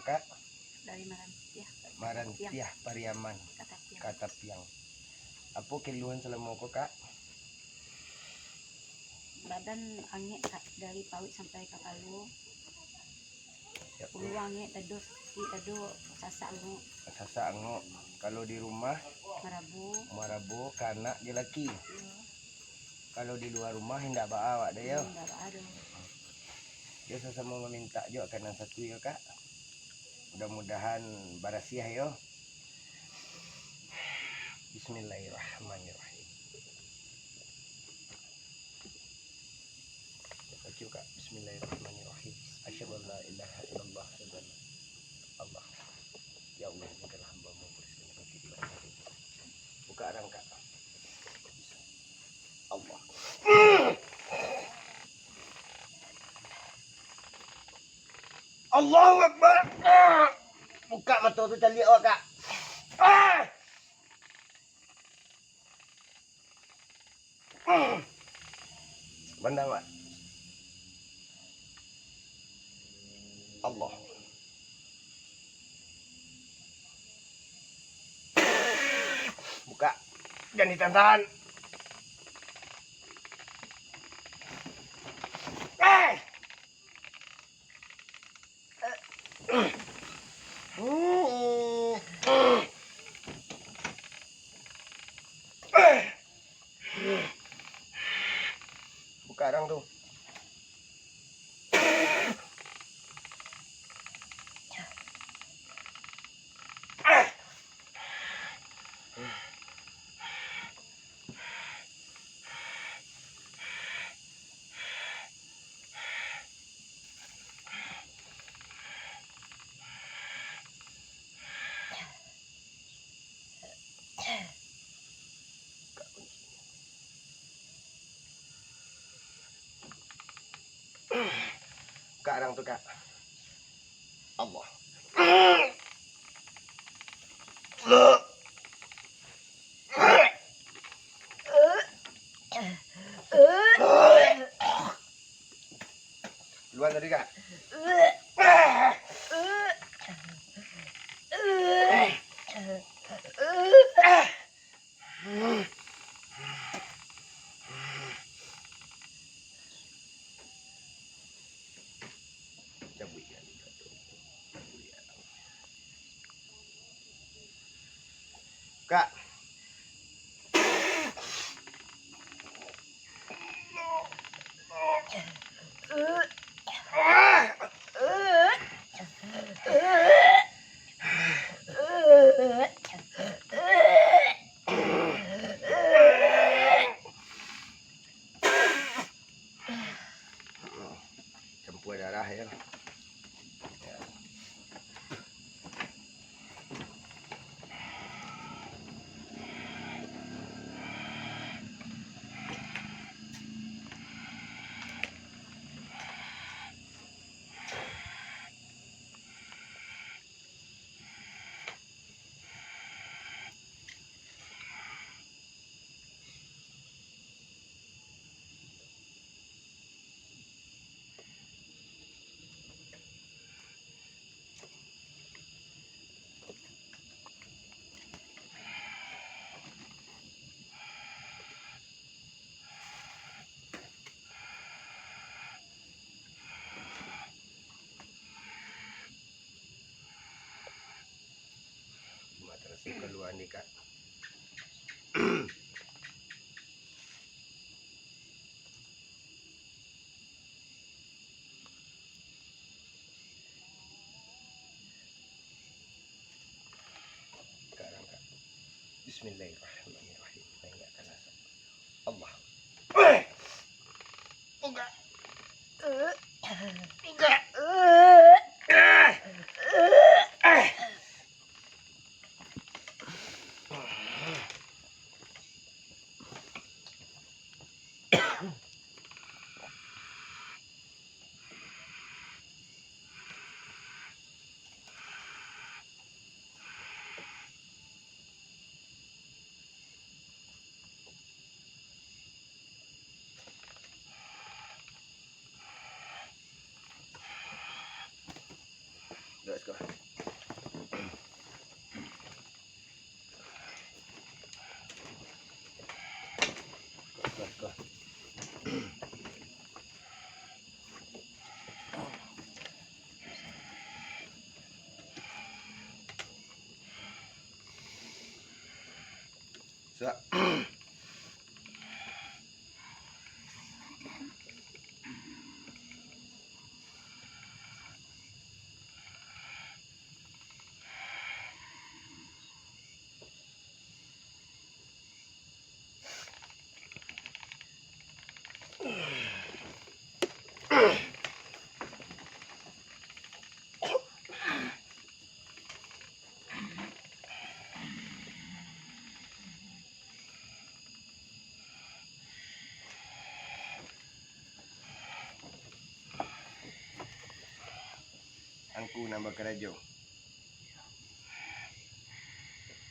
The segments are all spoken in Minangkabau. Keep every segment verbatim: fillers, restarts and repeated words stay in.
Kak? Dari Marantiah. Marantiah, Pariaman. Katapiang. Katapiang. Apo keluhan salamo ko, Kak? Badan angek, Kak, dari paruik sampai kapalo. Ya, Ulu angek, dado sakik, dado sasak angok. Sasak angok. Kalau di rumah? Marabo. Marabo, ka anak jo laki. Iyo. Kalau di lua rumah, indak baa awak doh, yo? Indak baa doh. Yo, samo-samo mamintak jo ka nan satu, yo, Kak. Mudah-mudahan barasiah, yo. Bismillahirrahmanirrahim. Baco, Kak. Bismillahirrahmanirrahim. Asyhadu an la ilaha illallah, asyhadu anna Allah. Ya Allah, izinkanlah hamba-Mu rezeki. Buka arang, Kak. Allah. Allahu Akbar. Buka mato tu, caliak awak, Kak. Ah! Pandang, Mak. Allah. Buka. Jan ditahan-tahan. Eh! Buka arang tu. Kak, arang tu, Kak. Allah. Luan tadi, Kak. Kak. Campur darah, yo. Cuma terasa kalua ni, Kak. Sekarang, Kak. Bismillahirrahmanirrahim. Naikkan asap. Allah. Buka. Buka. Angku nan bakarajo.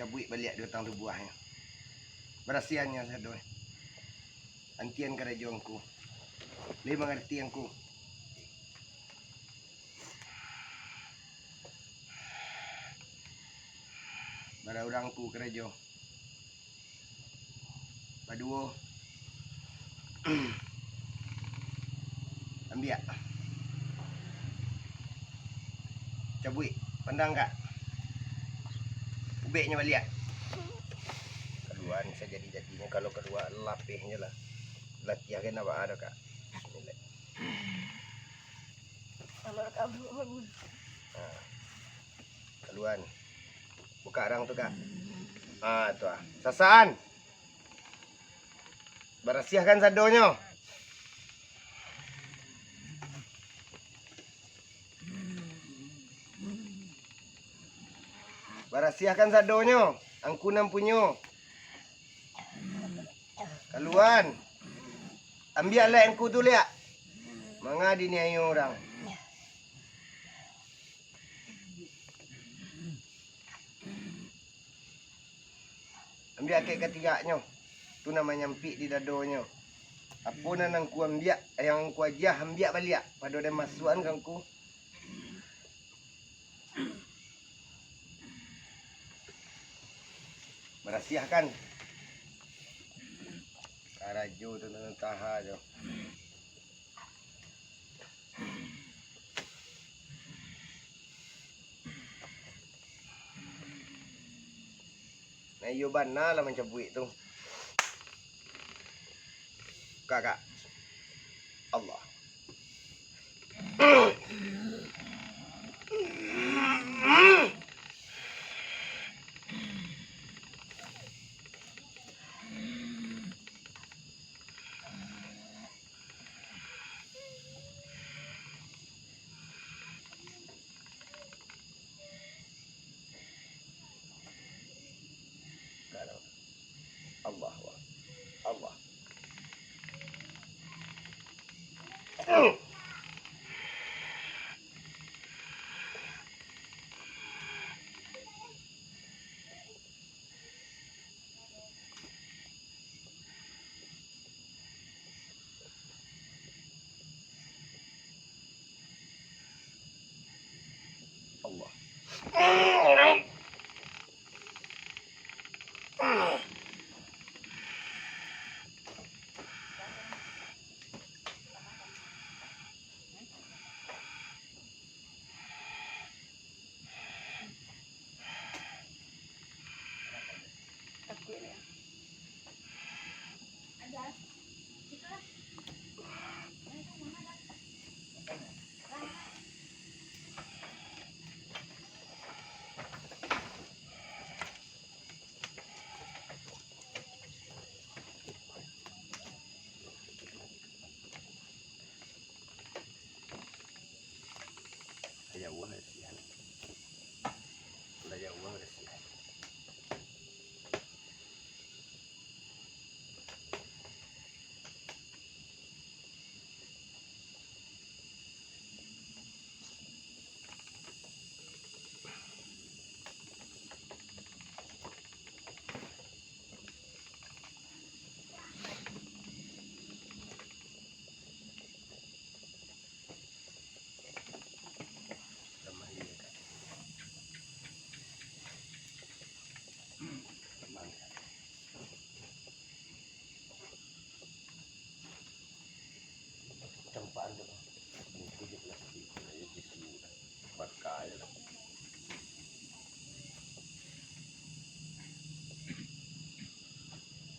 Cabuik baliak di batang tubuahnyo. Barasiahan nyo sado. Antian karajo angku. Lai mangarati angku. Bara urang angku karajo. Baduo. Ambiak. Cabuik. Pandang, Kak. Ubeknyo baliak. Kaluaan sajadi-jadinyo. Kalau kalua, lapehnyo lah. Latiah kan nak baa doh, Kak. Bismillah. Kalau kamu Ha. Kaluaan. Bukak rang tu, Kak. Ha, tu ah. Sasaan. Barasiahkan sadonyo. Barasiahkan sadonyo. Angku nan punyo. Kaluaan. Ambiak lai angku tu liak. Manga diniayo urang. Ambiak kek katigaknyo. Tu nan manyampik di dadonyo. Apo nan angku ambiak, yang angku ajiah, ambiak baliak. Pado den masuakan ka angku. Barasiahkan. Karajo tu nan taha jo. Nah, iyo bana lah mancabuik tu. Kakak. Allah. Allah, Allah. Allah.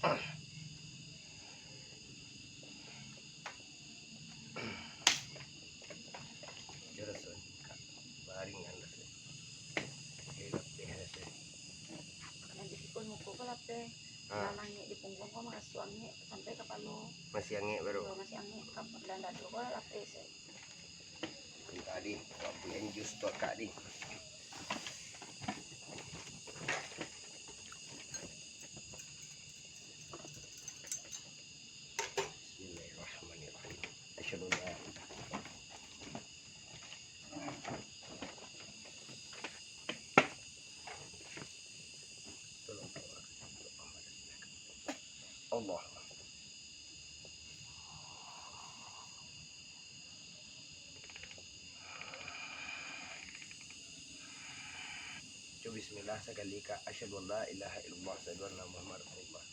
Jo raso, Kak. Baringan raso. Jadi lapeh raso. Nan di sikul muko ko lapeh. Ah. Nan angek di pungguang ko maraso angek sampai kapalo. Masih angek baru? Iyo, masih angek. Kap-, dan dado ko lapeh se. Minta di, buek jus tu, Kak, di. Bismillahirrahmanirrahim. Asyhadu an la ilaha illallah. Tolong, tolong. Allah. Cu bismillah sakali, Kak. Asyhadu an la ilaha illallah, asyhadu anna Muhammad rasulullah.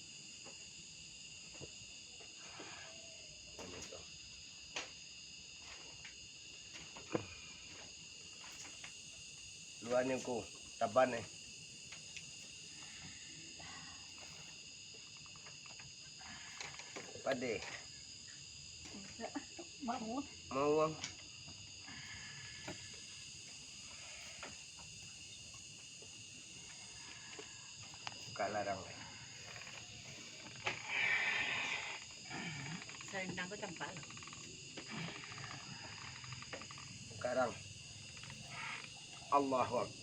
Luanyo ko, taban, eh. Padeh. Mau. Mau, Bang. Buka larang. Sarendang ko campak lah. Buka larang. Allahu Akbar.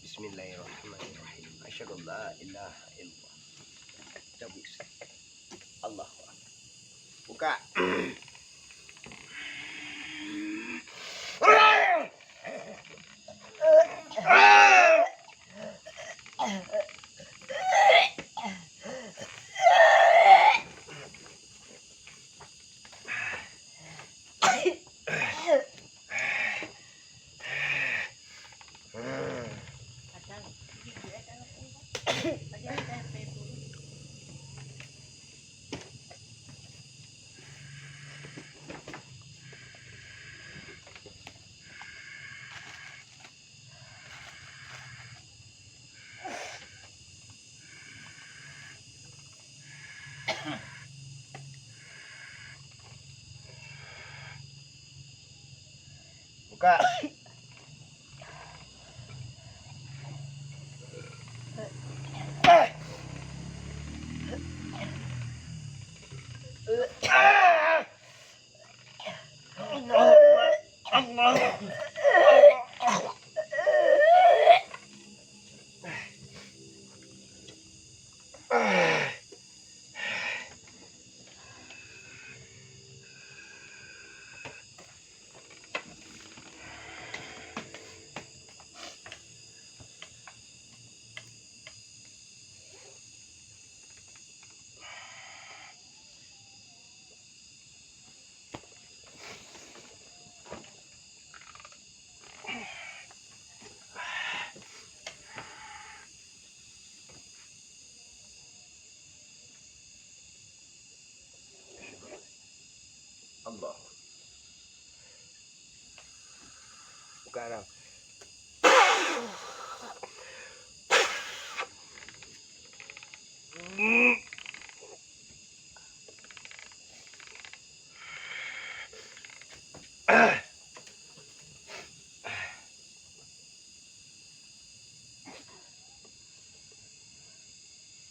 Bismillahirrahmanirrahim. Asyhadu an la ilaha illallah. Cabut. Allahu Akbar. Buka. Buka. Allah. Buka arang.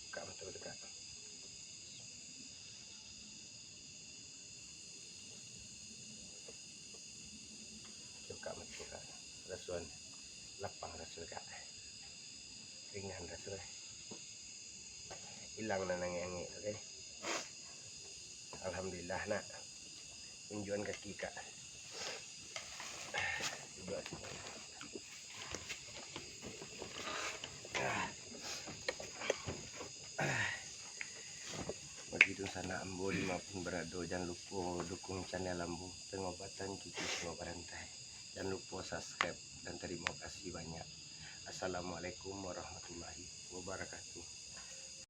Buka mato tu, Kak. Buka mato, Kak. Alah Ilang nan angek-angek tu, deh. Alhamdulillah, nak. Unjuan kaki, Kak. Duduak sini. Ah. Ah. Bagi dunsanak ambo dimanapun barado, jan lupo dukung channel ambo, Pengobatan Cucu Singo Barantai. Jan lupo subscribe, dan tarimo kasih banyak. Assalamualaikum warahmatullahi wabarakatuh.